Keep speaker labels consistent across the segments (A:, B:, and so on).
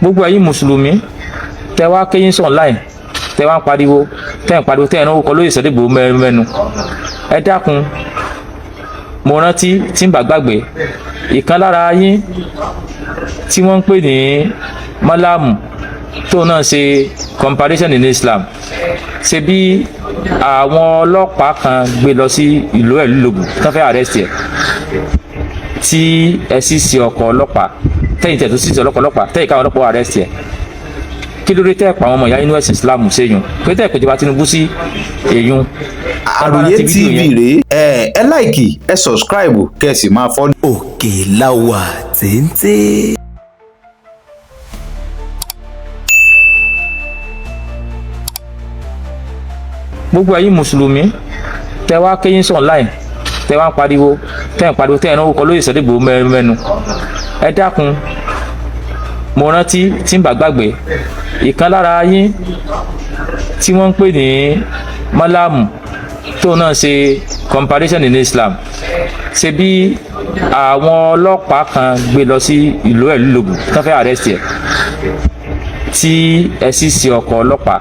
A: Gbogbo ẹ̀yin mùsùlùmí tẹ wá kéyìn sọ̀ online, tẹ wá ń pariwo, tẹ ń pariwo, tẹ ń náwó kọ lóye Sunday Igboho mẹ́nu, ẹ dákun. Mo rántí tí ń bá gbàgbé, ìkan lára yín tí wọ́n ń pè ní mọ́lámù tó náà ṣe comparison in Islam, ṣe bí àwọn ọlọ́pàá kan gbé lọ sí ìlú ẹ̀ lóbù tán fẹ́ arrest ẹ̀, tí ẹ sì ṣe ọkọ̀ ọlọ́pàá, tẹ́yìn tẹ̀ tó sì ṣe ọlọ́pàá ọlọ́pàá tẹ́yìn káwọn ọlọ́pàá arrest ẹ̀. Kí ló dé tẹ́ pa àwọn ọmọ ìyá inú ẹ̀sìn Islam séyun pé tẹ́ ìpèjọba Tinubu sí èyún?
B: Àròyé TV rèé. Ẹ like, ẹ subscribe, kẹ́ ẹ sì máa follow.
C: Òkè la wà téńté.
A: Gbogbo ẹ̀yin mùsùlùmí tẹ wá kéyìn sọ̀ online, tẹ wá ń pariwo, tẹ ń pariwo, tẹ ń náwó kọ lóye Sunday Igboho mẹ́nu, ẹ dákun. Mo rántí tí ń bá gbàgbé, ìkan lára yín tí wọ́n ń pè ní mọ́lámù tó náà ṣe comparison in Islam, ṣe bí àwọn ọlọ́pàá kan gbé lọ sí ìlú ẹ̀ lóbù tán fẹ́ arrest ẹ̀, tí ẹ sì ṣe ọkọ̀ ọlọ́pàá,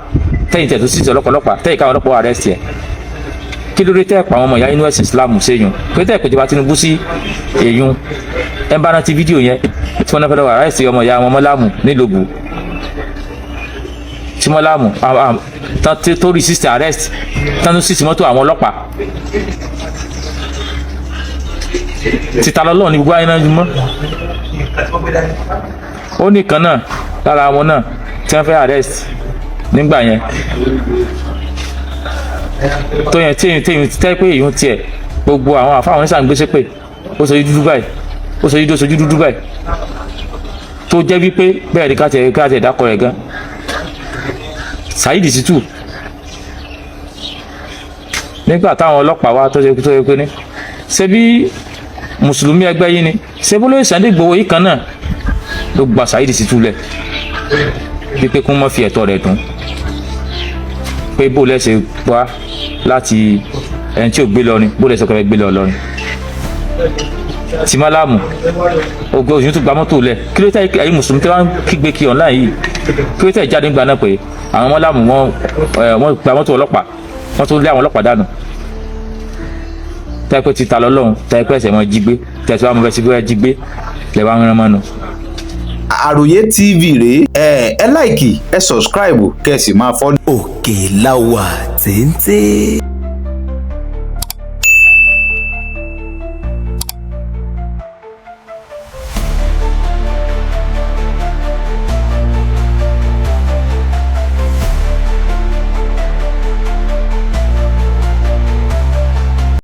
A: tẹ́yìn tẹ̀ tó sì ṣe ọlọ́pàá ọlọ́pàá tẹ́yìn káwọn ọlọ́pàá arrest ẹ̀. Kí ló dé tẹ́ pa àwọn ọmọ ìyá inú ẹ̀sìn Islam séyun pé tẹ́ ìpèjọba Tinubu sí èyún? Ẹ bá rántí fídíò yẹn tí wọ́n náà fẹ́ lọ́wọ́ arrest ọmọ ìyá wọn mọ́lámù nílòbù, tí mọ́lámù tó resist arrest, tán tó sì sí mọ́tò àwọn ọlọ́pàá. Títa lọ́lọ́ ní gbogbo ayé náà mọ́. Ó nìkan náà lára wọn náà tí wọ́n fẹ́ arrest nígbà yẹn tó yẹn tí èyí tẹ́ pé èyí ń tiẹ̀ gbogbo àwọn àfáwọn oníṣàǹgbèsè pé ó sojú dúdú báyìí, ó sojú dúdú, sojú dúdú báyìí, tó jẹ́ wípé bẹ́ẹ̀ ni káàtì ẹ̀dá kọ rẹ̀ gan, Saheed Shittu. Nígbà táwọn ọlọ́pàá wá tó ṣe pé ní ṣé bí mùsùlùmí ẹgbẹ́ yín ni, ṣé bó lóye Sunday Igboho yìí kan náà ló gba Saheed Shittu lẹ̀ wípé kí wọ́n má fi ẹ̀tọ́ rẹ̀ dùn, pé bó lẹ́sẹ̀ wá láti ẹni tí ò gbé lọrin, bó lẹ́sẹ̀ kọ́ gbé lọ lọrin tí málàmù ogun òyìnbó tó gba mọ́tò lẹ̀. Kí ló tẹ́ ẹ̀yin mùsùlùmí tẹ́ wá ń kígbe kí online yìí, kí ló tẹ́ jáde ńgbà náà pé àwọn mọ́làmù wọ́n gba mọ́tò ọlọ́pàá, wọ́n tún lé àwọn ọlọ́pàá dànù? Tẹ́ pé títa lọ́lọ́run, tẹ́ pé ẹsẹ̀ wọn jí gbé, tẹ́ tí wọ́n mú fẹ́ sí pé jí gbé lẹ́ wá ń rán mọ́nu.
B: Àròyé TV rèé. Ẹ like, ẹ subscribe, kẹ́ ẹ sì máa follow.
C: Òkè la wà téńté.